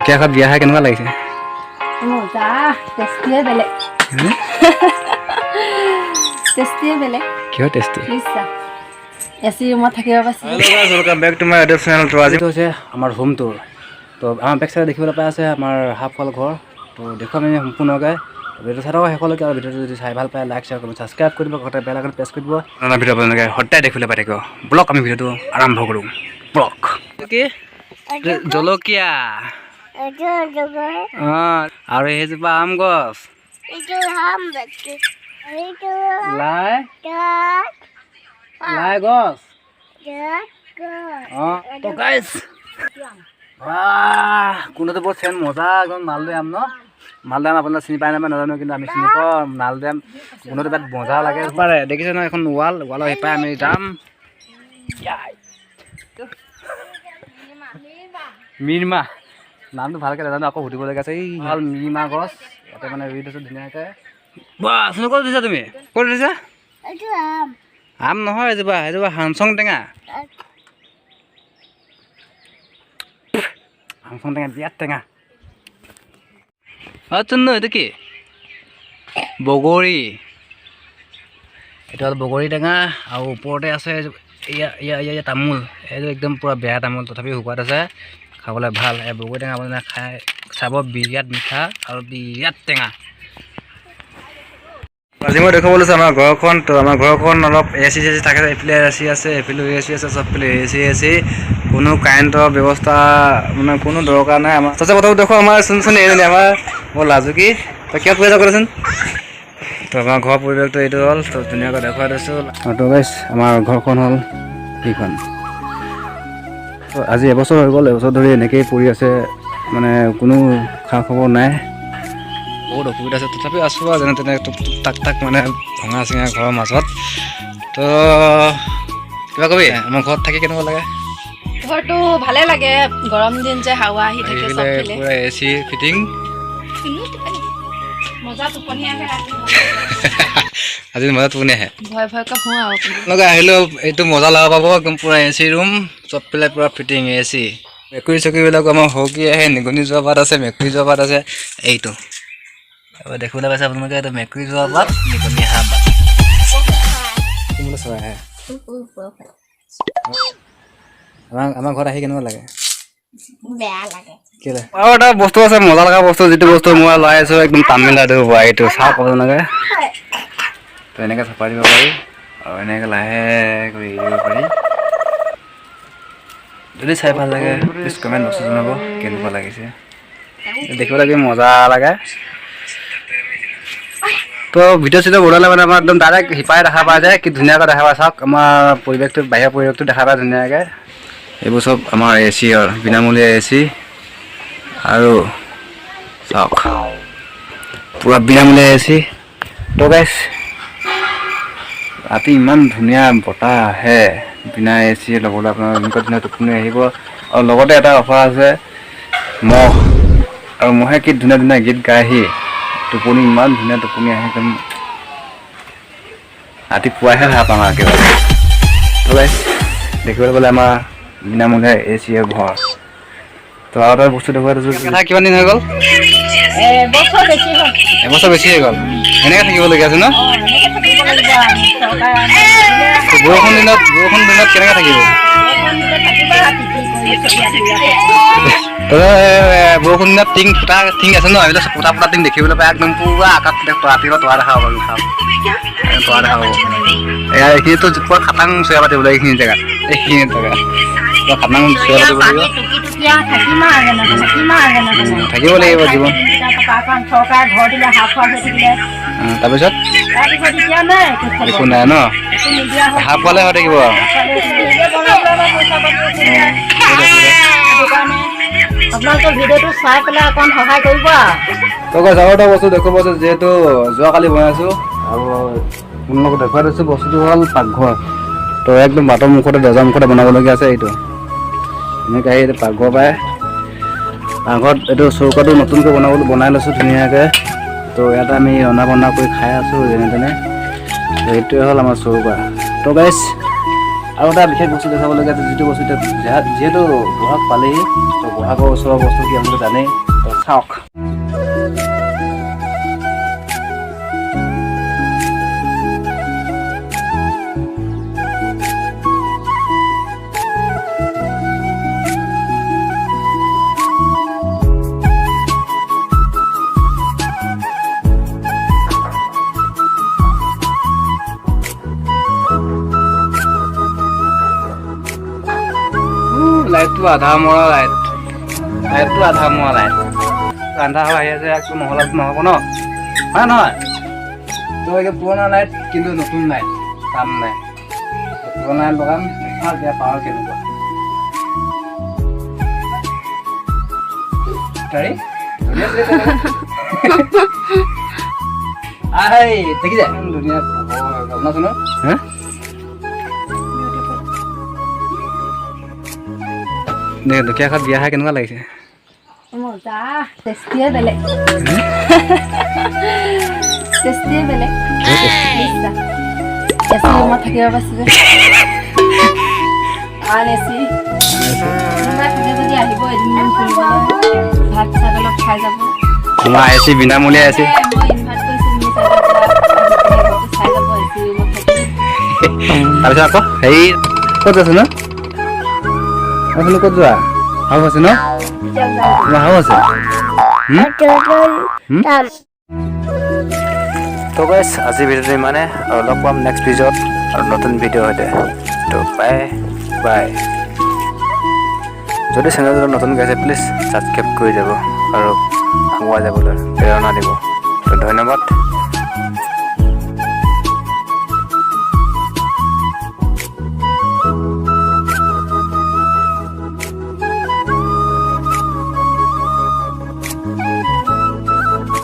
ঢেকীয়া বিয়া খাই কেনেকুৱা লাগিছে? মজা, টেষ্টিয়ে বেলেগ, টেষ্টিয়ে বেলেগ। কিহৰ টেষ্টি? বুজিছা, এচি ৰুমত থাকিব পাইছোঁ। Hello guys, welcome back to my YouTube channel. তো আজি হৈছে আমাৰ হোম টুৰ। তো আমাৰ বেক চাইডে দেখিবলৈ পাই আছে আমাৰ হাফ ৱাল ঘৰ। তো দেখুৱাম আমি সম্পূৰ্ণকৈ। ভিডিঅ'টো চাই থাকক শেষলৈকে আৰু ভিডিঅ'টো যদি চাই ভাল পায়, লাইক, শ্বেয়াৰ কৰিব, ছাবস্ক্ৰাইব কৰি দিব, লগতে বেল আইকন প্ৰেছ কৰি দিব। আপোনাৰ ভিডিঅ' আপোনালোকে সদায় দেখিবলৈ পাই থাকিব। ব্লগ আমি ভিডিঅ'টো আৰম্ভ কৰোঁ। ব্লগ কি জলকীয়া, অঁ, আৰু সেইজোপা আম গছ, লাই লাই গছ। অঁ, তো গাইছ, কোনোটো বৰ চেন মজা একদম মালদৈ আম ন। মালদৈ আম আপোনালোকে চিনি পায় নাপায় নাজানো, কিন্তু আমি চিনি পাওঁ। মালদৈ আম গোন্ধটো বিৰাট মজা লাগে পাৰে। দেখিছে ন এখন ৱাল, ৱালৰ সিপাৰে আমি যাম। ইয়াই। মিৰমা, নামটো ভালকৈ নাজানো, আকৌ সুধিবলগীয়া আছে। এই ভাল মিৰিমা গছ ইয়াতে মানে ৰুই থৈছোঁ ধুনীয়াকৈ। বাহ, চোন, ক'ত উঠিছা তুমি? ক'ত উঠিছা? আম নহয়, এজোপা এজোপা হাংচং টেঙা। হাংচং টেঙা বিৰাট টেঙা। অঁ চুন্নু, এইটো কি? বগৰী। এইটো হ'ল বগৰী টেঙা। আৰু ওপৰতে আছে এয়া এয়া এয়া তামোল। এইটো একদম পূৰা বেয়া তামোল, তথাপি শুকুৱাত আছে, খাবলৈ ভাল। এই বগৰী টেঙা আপোনালোকে খাই চাব, বিৰাট মিঠা আৰু বিৰাট টেঙা। আজি মই দেখুৱাব লৈছোঁ আমাৰ ঘৰখন। তো আমাৰ ঘৰখন অলপ এ চি চেচি থাকে। এইফালে এ চি আছে, এইফালেও এ চি আছে, চবফালে এ চি এ চি। কোনো কাৰেণ্টৰ ব্যৱস্থা মানে কোনো দৰকাৰ নাই আমাৰ। চবচে প্ৰথম দেখো আমাৰ চোনচোন এইজনী আমাৰ বৰ লাজুকী। তই কিয় কৈ যাবচোন। তো আমাৰ ঘৰৰ পৰিৱেশটো এইটো হ'ল। তো ধুনীয়াকৈ দেখুৱাই দিছোঁ। আৰু তো গাইছ, আমাৰ ঘৰখন হ'ল সেইখন। তো আজি এবছৰ হৈ গ'ল, এবছৰ ধৰি এনেকেই পৰি আছে, মানে কোনো খা খবৰ নাই। বহুত অসুবিধা আছে, তথাপিও আছোঁ আৰু যেনে তেনে টুক টুক টাক টাক, মানে ভঙা চিঙা ঘৰৰ মাজত। তো কিবা কবি, আমাৰ ঘৰত থাকি কেনেকুৱা লাগে? ঘৰটো ভালে লাগে। গৰম দিন যে হাৱা আহি থাকে। এইফালে চবফালে পূৰা এ চি ফিটিং। মজা টোপনি আহে ৰাতি। আজি মজা টোপনি আহে। ভয় ভয়কৈ শুওঁ আৰু কিন্তু। আপোনালোকে আহিলেও এইটো মজা লগা পাব। একদম পূৰা এ চি ৰুম, চবফালে পূৰা ফিটিং এ চি। মেকুৰী চেকুৰীবিলাক আমাৰ সৰকি আহে। নিগনি যোৱা বাট আছে, মেকুৰী যোৱা বাট আছে। এইটো এবাৰ দেখিবলৈ পাইছে আপোনালোকে, এইটো মেকুৰী যোৱা বাট, নিগনি অহা বাট। কোনটো চৰাই আহে? আমাৰ ঘৰত আহি কেনেকুৱা লাগে? বেয়া লাগে। কেলে? আৰু এটা বস্তু আছে, মজা লগা বস্তু, যিটো বস্তু মই লৈ আছোঁ একদম তামিলনাডুৰ পৰা। এইটো চাওক আপোনালোকে। তো এনেকৈ চপাই দিব পাৰি আৰু এনেকৈ লাহে কৰি এৰি দিব পাৰি। যদি চাই ভাল লাগে, প্লিজ কমেণ্ট বক্সত জনাব কেনেকুৱা লাগিছে। দেখিব লাগে মজা লাগে। তো ভিডিঅ' চিডিঅ' বনালে মানে আমাৰ একদম ডাইৰেক্ট সিপাৰে দেখা পোৱা যায়, কি ধুনীয়াকৈ দেখা পায়। চাওক, আমাৰ পৰিৱেশটো, বাহিৰৰ পৰিৱেশটো দেখা পায় ধুনীয়াকৈ। এইবোৰ চব আমাৰ এ চি আৰু বিনামূলীয়া এ চি। আৰু চাওক, পূৰা বিনামূলীয়া এ চি। তো গাইছ, ৰাতি ইমান ধুনীয়া বতাহ আহে। বিনা এ চি ল'বলৈ আপোনাৰ এনেকুৱা ধুনীয়া টোপনি আহিব। আৰু লগতে এটা অফাৰ আছে, মহ। আৰু মহে কি ধুনীয়া ধুনীয়া গীত গায়হি। টোপনি ইমান ধুনীয়া টোপনি আহে, একদম ৰাতিপুৱাহে সাৰ পাম আৰু একেবাৰে। তো গাইছ, দেখিবলৈ পালে আমাৰ বিনামূলীয়া এ চি ঘৰ। তো আৰু এটা বস্তু দেখুৱাই দিছোঁ। কথা কিমান দিন হৈ গ'ল? এবছৰ বেছি হ'ল। এবছৰ বেছি হৈ গ'ল, এনেকৈ থাকিবলগীয়া আছে ন? অঁ, এনেকৈ থাকিব লাগিব আৰু চৰকাৰে তো বৰষুণ দিনত কেনেকৈ থাকিব? থাকিব তিতি কৰি চলি আছো। তো বৰষুণ দিনত টিং ফুটা টিং আছে ন, এইবিলাক ফুটা ফুটা টিং দেখিবলৈ পায়। একদম পূৰা আকাশ ৰাতিপুৱা তৰা দেখা পাব। চাওক, তৰা দেখা পাব। এয়া এইখিনিতো পূৰা খাটাং চয়া পাতিব লাগিব। এইখিনি জেগাত, এইখিনি জেগাত পূৰা খাটাং চয়া পাতিব লাগিব। টুকি টুকি আৰু থাকিম আৰু যেনেকে থাকিম আৰু যেনেকে। থাকিব লাগিব জীৱন। চৰকাৰে ঘৰ দিলে, হাফ হোৱা হৈ থাকিলে। তাৰপিছত? তাৰপিছত এতিয়া নাই একো খবৰ। একো নাই ন? একো নিদিয়া হ'ল। হাফ ৱালে হৈ থাকিব আৰু। নিজে বনাবলৈ আমাৰ পইচা পাতি অসুবিধা। সেইটো কাৰণে আপোনালোকে ভিডিঅ'টো চাই পেলাই অকণ সহায় কৰিব আৰু। তো গাইছ, আৰু এটা বস্তু দেখুৱাব আছে, যিহেতু যোৱাকালি বনাইছোঁ আৰু আপোনালোকক দেখুৱাই দিছোঁ। বস্তুটো হ'ল পাকঘৰ। তো একদম বাটৰ মুখতে, দৰ্জাৰ মুখতে বনাবলগীয়া আছে এইটো। এনেকৈ আহি এইটো পাকঘৰ পায়। পাকঘৰত এইটো চৌকাটো নতুনকৈ বনাবলৈ বনাই লৈছোঁ ধুনীয়াকৈ। তো ইয়াতে আমি ৰন্ধা বন্ধা কৰি খাই আছোঁ যেনে তেনে। তো এইটোৱে হ'ল আমাৰ চৌকা। তো গাইছ, আৰু এটা বিশেষ বস্তু দেখাবলগীয়া আছে, যিটো বস্তু এতিয়া যিহেতু বহাগ পালেহি, তো বহাগৰ ওচৰৰ বস্তু কি আপোনালোকে জানেই, তো চাওক। লাইটটো আধা মৰা লাইট, লাইটটো আধা মৰা লাইট, আন্ধা হৈ আহি আছে, একো নহ'লে নহ'ব ন, হয় নহয়? তো এতিয়া পুৰণা লাইট কিন্তু নতুন লাইট কাম নাই, পুৰণা লাইট লগাম, চাওক ইয়াৰ পাৱাৰ কেনেকুৱা। গাড়ী ধুনীয়া চলি আছে। আই দেখিছে ধুনীয়া পোহৰ হৈ গ'ল ন চুনু? হা? দুখীয়া ঘৰত বিয়া খাই কেনেকুৱা লাগিছে? মজা, টেষ্টিয়ে বেলেগ, টেষ্টিয়ে বেলেগ। এচি ৰুমত থাকিব পাৰিছো যে, আন এচি কোনোবাই থাকে যদি আহিব এদিনমান ফুৰিবলৈ, ভাত চাত অলপ খাই যাব। তোমাৰ এচি বিনামূলীয়া এচি। মই ইনভাইট কৰিছোঁ, মোৰ চাইডৰ পৰা আহি চাই যাব এচি ৰুমত থাকি। তাৰপিছত আকৌ হেৰি ক'ত আছো ন? আপুনি ক'ত যোৱা? হাউচ আছে ন? তোমাৰ হাউচ আছে? তো গাইছ, আজি ভিডিঅ'টো ইমানে আৰু লগ পাম নেক্সট ভিডিঅ'ত আৰু নতুন ভিডিঅ' সৈতে। তো বাই বাই। যদি চেনেলটো নতুন গাইছে, প্লিজ ছাবস্ক্ৰাইব কৰি যাব আৰু আগুৱাই যাবলৈ প্ৰেৰণা দিব। তো ধন্যবাদ।